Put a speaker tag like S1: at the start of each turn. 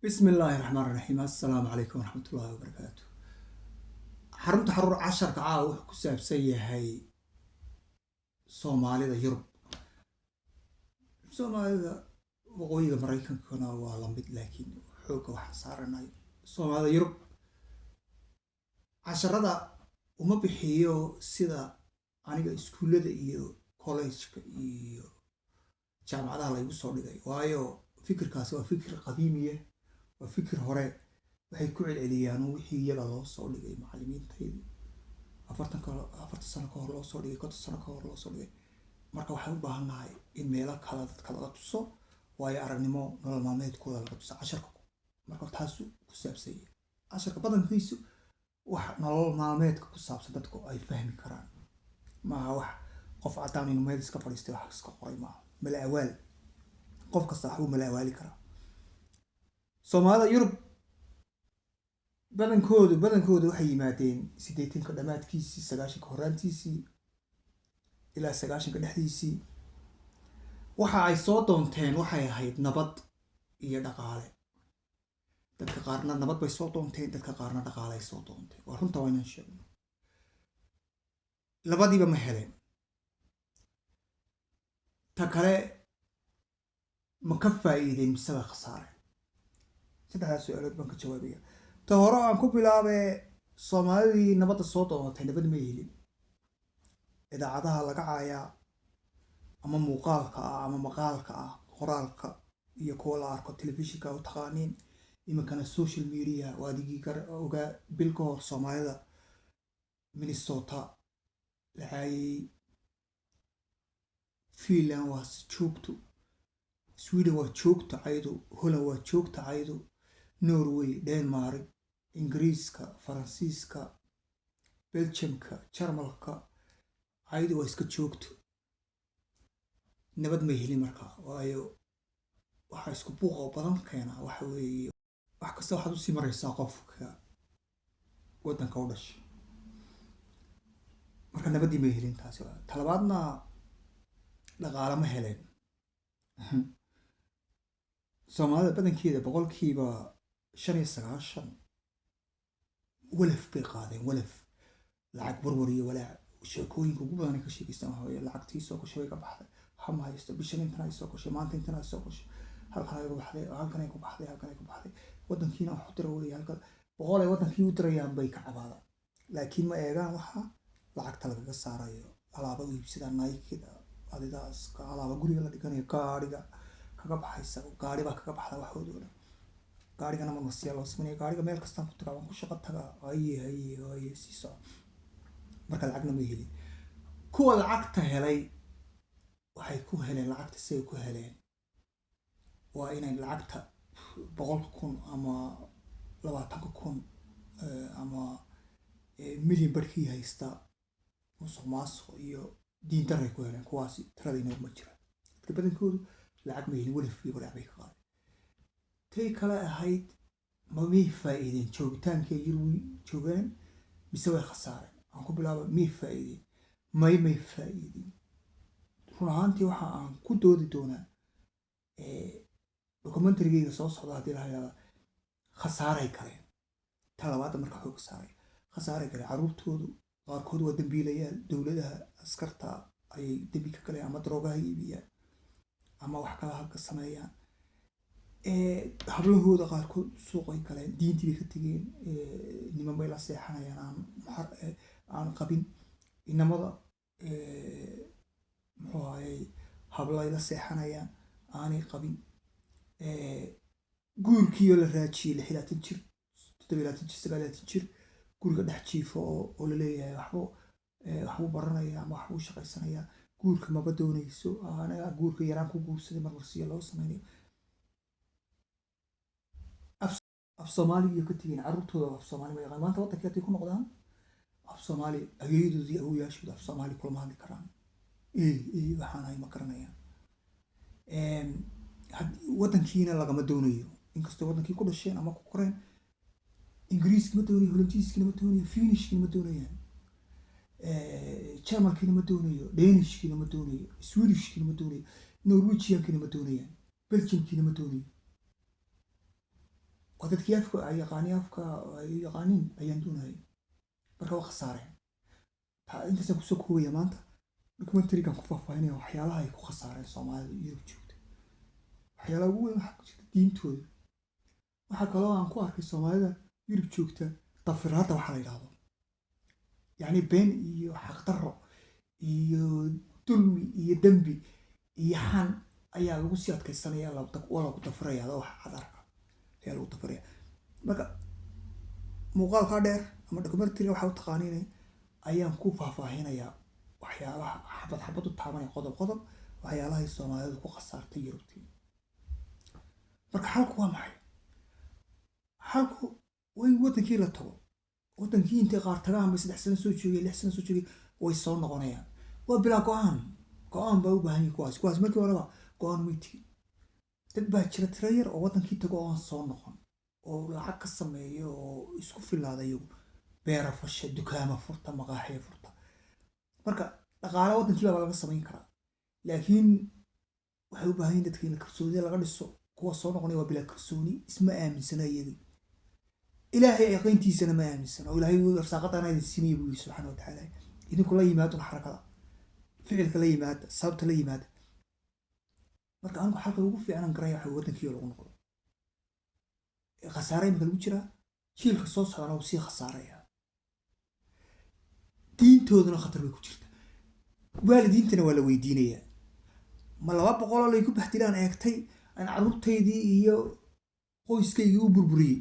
S1: Bismi illaahi raxmaan raxiim. Assalaamu calaykum waraxmatullaahi wabarakaatu. Xarunta xaruur, casharka caawa wuxuu ku saabsan yahay Soomaalida Yurub. Soomaalida waqooyiga Maraykankana waa lamid, laakiin xoogga waxaan saaranay Soomaalida Yurub. Casharada uma bixiyo sida aniga iskuullada iyo college-ka iyo jaamacadaha laygu soo dhigay, waayo fikirkaasi waa fikir qadiimiya, waa fikir hore. Waxay ku celceliyaan wixii iyaga loo soo dhigay, macallimiintaydu 40 sano ka hor loo soo dhigay, 50 sano ka hor loo soo dhigay. Marka waxaan u baahan nahay in meelo kale dadka laga tuso, waayo aragnimo nolol maalmeedkooda laga tuso casharka. Marka taasu ku saabsan yahay casharka badankiisu, wax nolol maalmeedka ku saabsan dadku ay fahmi karaan. Maaha wax qof caddaan inuu meel iska fadhiistay wax iska qoray, maaha mala awaal. Qof kasta waxbuu mala awaali karaa. Soomaalida Yurub badankoodu waxay yimaadeen 80-ka dhammaadkiisii, 90-ka horraantiisii ilaa 90-ka dhexdiisii. Waxa ay soo doonteen waxay ahayd nabad iyo dhaqaale. Dadka qaarna nabad bay soo doonteen, dadka qaarna dhaqaale ay soo doonteen. Waa runta, waa inaan sheegno. Labadiiba ma heleen. Ta kale, ma ka faa'iideen mise way khasaareen? Saddexdaas su-aalood baan ka jawaabaya. Ta hore aan ku bilaabee, Soomaalidii nabadda soo doonatay nabad ma helin. Idaacadaha laga caayaa, ama muuqaalka ah ama maqaalka ah, qoraalka iyo kuwa la arko telefishinka u taqaaniin, iminkana social media waa adigii ogaa. Bil ka hor Soomaalida Minnesota la caayay, Finland waa joogto, Sweden waa joogta caydu, Holland waa joogta caydu, Norway, Denmark, Ingiriiska, Faransiiska, Belgiumka, Jarmalka, caydu waa iska joogto. Nabad may helin markaa, waayo waxaa isku buuqa badan keenaa waxa weeye, wax kasta waxaad usii maraysaa qofka waddanka u dhashay. Marka nabaddii may helin. Taasi talabaadna, dhaqaale ma heleen. Soomaalida badankeeda, 95% walaf bay qaadeen, walaf lacag, warwar iyo walaac. Sheekooyinka ugu badan ay ka sheekeystaan waxa weeye lacagtii soo gashay way ka baxday, hama haysto, bishan intan ay soo gashay, maanta intan ay soo gashay, halkan ay ku baxday, halkan ay ku baxday, halkan ay ku baxday, waddankiina wax u dira wey. Halkan 100 ay waddankii u dirayaan bay ka cabaadaan, laakiin ma eegaan waxa lacagta lagaga saarayo. Alaaba u iibsadaan, Nike-da, Adidaska, alaaba guriga la dhiganayo, gaariga kaga baxaysa, gaari baa kaga baxda waxooda o dhan. Gaarigana marmasiya loo sameynaya. Gaariga meel kastaan ku tagaa, waan ku shaqo tagaa. Haye, haye, haye, sii soco. Marka lacagna ma helin. Kuwa lacagta helay waxay ku heleen lacagta, siay ku heleen waa inay lacagta 100,000 ama 20,000 ama milyan barhkii haysta musuq maasuq iyo diin daray ku heleen. Kuwaasi tirada inooguma jiraan. Dadka badankoodu lacag ma helin, walaf iyo walaac bay ka qaadeen. Tay kale ahayd, ma miyay faa'iideen joogitaankii ay Yurub joogaan mise way khasaareen? Aan ku bilaaba, miyay faa'iideen? May faa'iideen. Run ahaantii waxa aan ku doodi doonaa documentary-geyga soo socda haddii la yidhahda, khasaaray galeen. Ta labaadda marka xooga saaray, khasaaray galeen. Carruurtoodu qaarkood waa dembiilayaal, dowladaha askarta ayay dembi ka galeen, ama daroogaha iibiyaan ama wax kala halka sameeyaan. Hablahooda qaarkood suuqay galeen, diintii bay ka tegeen, niman bay la seexanayaan aan qabin. Inamada, muxuu ahayey, hablay la seexanayaan aanay qabin. Guurkiioo la raajiyey, 26 jir, 27 jir, 29 jir guriga dhex jiifo oo laleeyahay waxbuu baranaya ama waxbuu shaqaysanaya, guurka maba dooneyso, anaga guurka yaraan ku guursaday, marmarsiyo loo sameynayo. Af Soomaaligiiyo ka tegeen, carruurtooda af Soomaali ma yaqaan. Maanta waddankii hadday ku noqdaan, af Soomaali ayeeyadoodii, awowayaashooda af Soomaali kulama hadli karaan. Ey ey, waxaan ahay ma garanayaan. Waddankiina lagama doonayo, inkastoo waddankii ku dhasheen ama ku koreen. Ingiriiski ma doonayo, Holandiiskina ma doonayo, Finishkina ma doonayaan, Jarmalkiina ma doonayo, Danishkiina ma doonayo, Swedishkiina ma doonayo, Norwegiankina ma doonayaan, Belgiumkiina ma doonayo. Waa dadkii afka ay yaqaaniin, afka ay yaqaaniin ayaan doonayay. Marka waa khasaareen. Taa intaasaan kusoo koobaya maanta. Documentarygan ku faahfaahinaya waxyaalaha ay ku khasaareen Soomaalida Yurub joogta. Waxyaalaha ugu weyn waxaa ku jirta diintooda. Waxaa kaloo aan ku arkay Soomaalida Yurub joogta dafiraadda waxaa la yidhaahdo, yacni been iyo xaqdarro iyo dulmi iyo dembi iyo xan ayaa lagu sii adkaysanaya, waa lagu dafiraya, adoo wax cad arka ayaa lagu dafiraya. Marka muuqaalkaa dheer ama documentaryga waxaa u taqaaniin ayaan ku faahfaahinayaa waxyaalaha xabad xabad u taabanaya, qodob qodob, waxyaalahay Soomaalidu ku khasaartay Yurubtii. Marka xalku waa maxay? Xalku waa in waddankii la tago. Waddankii intay qaar tagaan bay 3 sano soo joogay, 6 sano soo joogay, way soo noqonayaan. Waa bilaa go-aan. Go-aan baa u baahan yihin kuwaas. Kuwaas markii horeba go-aan way tegin. Dad baa jira tiro yar oo waddankii tago oo aan soo noqon, oo lacag ka sameeyo oo isku filaada iyagu, beera fasha, dukaama furta, maqaaxiya furta. Marka dhaqaale waddankii baa laga samayn karaa, laakiin waxay u baahan yihin dadka in kalsoonida laga dhiso. Kuwa soo noqonaya waa bilaa kalsooni, isma aaminsana iyagii, Ilaahay yaqiintiisana ma aaminsana, oo Ilaahay arsaaqadana idin siinaya buu yidhi subxaana watacaala. Idinku la yimaadun xarakada, ficilka la yimaada, sababta la yimaada. Marka anigu xalka ugu fiicnan garanaya waxa waddankii lagu noqdo. Khasaare imika lagu jiraa, jiilka soo socdana wuu sii khasaaraya, diintooduna khatar bay ku jirta. Waalidiintana waa la weydiinayaa: ma 200 oo layku baxdilaan eegtay aan carruurtaydii iyo qoyskaygii u burburiyey?